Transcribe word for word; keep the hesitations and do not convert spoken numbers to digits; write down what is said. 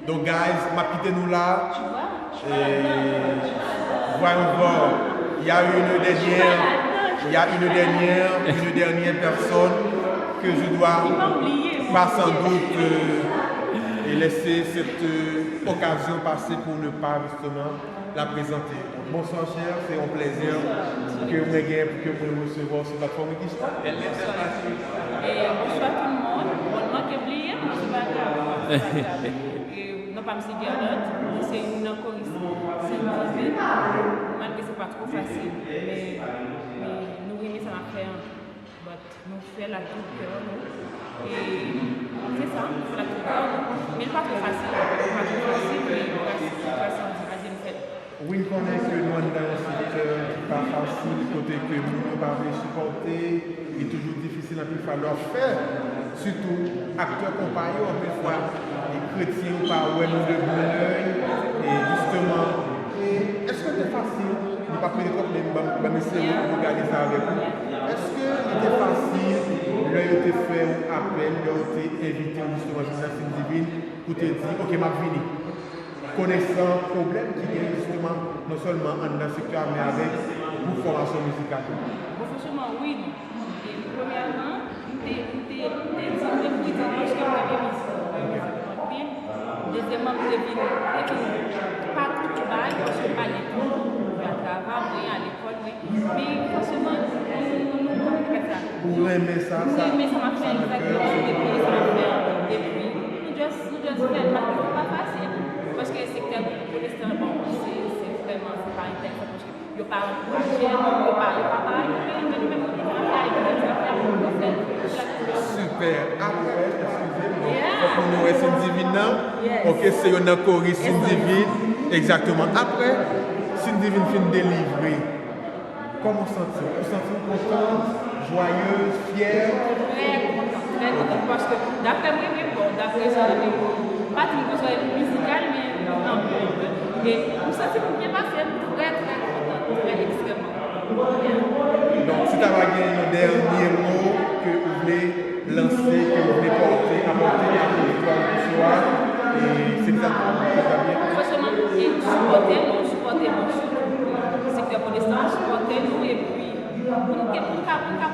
Donc, guys, m ap kite nou la. Et voyons voir. Il y a une dernière, il y a une dernière, une dernière personne que je dois pas sans doute euh, et laisser cette euh, occasion passer pour ne pas justement la présenter. Bonsoir, chère, c'est un plaisir que mwen gen pou ke mwen resevwa sou platfòm Wikistan. E bonswa tout moun. Bon, m manke bliye, men se pa grav. E non pa m se Guerlette, mwen se youn nan koris Sent Divin. Malgre se pa twò fasil, men men nou renmen sa n ap fè an. But nou fè l ak tout kè nou. E se sa, nou fè l ak tout kè nou. Men li pa twò fasil, li pa twò fasil, men grasye, grasye an di, grasye nou fè l. Wi, m konnen ke nou anndan yon sektè ki pa fasil, kote ke moun yo pa vle sipòte, li toujou difisil anpil fwa lè w ap fè, sitou aktè konpa yo, anpil fwa e kretyen yo pa wè nou de bon lèy, e jisteman, e èske l te fasil, li p ap mete twòp men ban m eseye regade sa avèk ou, èske li te fasil lè yo te fè yon apèl, lè yo te envite w jisteman vin nan Sent Divin pou te di, ok, m ap vini? Konesan pwoblèm ki gen jisteman non sèlman anndan sektè a men avèk gwoup fòmasyon mizikal yo. Bon, franchman, wi, non. E premyèman, m te m te m te di m te pou di paske m renmen mizik, mwen renmen mizik anpil. Dezyèmman, m te vin m te vin pa tout bagay paske m pa gen tan. M travay, mwen, alekòl, mwen. Men franchman, nou nou nou konn fè sa. Ou renmen sa, nou renmen sa m ap fè egzakteman, nou renmen sa m ap fè. Epi nou just nou just fè l malgre se pa fasil. Paske sektè pwotestan, bon, se se vrèman se pa enteresan paske yo pa ankouraje, yo pa yo pa pa yo pa yo menm menm yo pa fè yo pa fè yo fè. Super. Apre, eskize m, fòk nou wè Sent Divin nan. Ok, se youn nan koris Sent Divin. Egzakteman. Apre, Sent Divin fin delivre. Kòman w santi w? Ou santi w kontan, jwayez, fyè? Trè kontan, trè kontan. Paske daprè mwen menm, bon, daprè jan m pa di m gon jwayez mizikal, men anpil. E m santi m byen pase, m trè, trè kontan, trè ekstrèmman kontan. Donk, si ta va gen yon dènye mo ke ou vle lanse, ke ou vle pòte, apòte a oditwa Wikistan, e se egzakteman sa k ap gen. Franchman, e sipòte nou, sipòte nou, sitou sektè pwotestan, sipòte nou, epi pou n ka, pou n ka, pou n ka